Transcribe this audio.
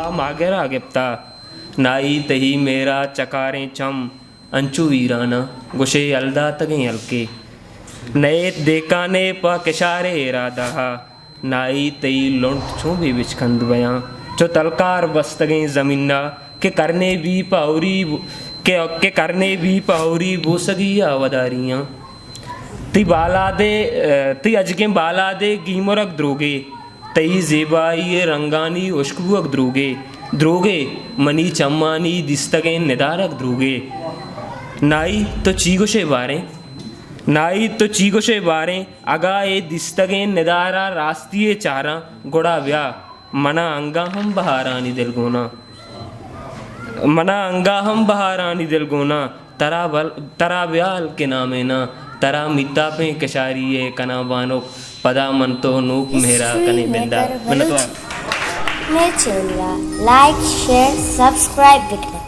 آ ماگرا گپتا۔ نائی تئی مہرا چکاریں چم انچو ویراناں، گوشے یل داتگیں ہلکے۔ نئیت دیکانے پہ کشارے ارادہ ءَ، نائی تئی لنٹ چوں بے بچکند بیاں۔ چو تلکار بستگیں زمینا کہ کرنے بی پہ ہوری ب-، کہ، کہ کرنے بی پہ ہوری بوسگی ءَ وداریاں۔ تئی بالادے، تئی اجگیں بالادے گیمرگ دروگے، تئی زیبائی ءِ رنگانی ہشک بوگ دروگے، دروگے، منی چمانی دیستگیں ندارگ دروگے۔ نائی تو چی گوشے باریں؟ نائی تو چی گوشے باریں؟ اگاں اے دیستگیں ندارہ راستی ءَ چاراں، گڑا بیا، منا انگا ہم بہارانی دلگوناں۔ منا انگا ہم بہارانی دلگوناں۔ ترا بل-، ترا بیال کہ نامیناں، ترا میتاپیں کشاری ءَ کناں بانک، پدا من تو نوک مہرا کنیں بندات۔ منتوار۔ مئے چینل ءَ لائک، شیئر، سبسکرائب بکن۔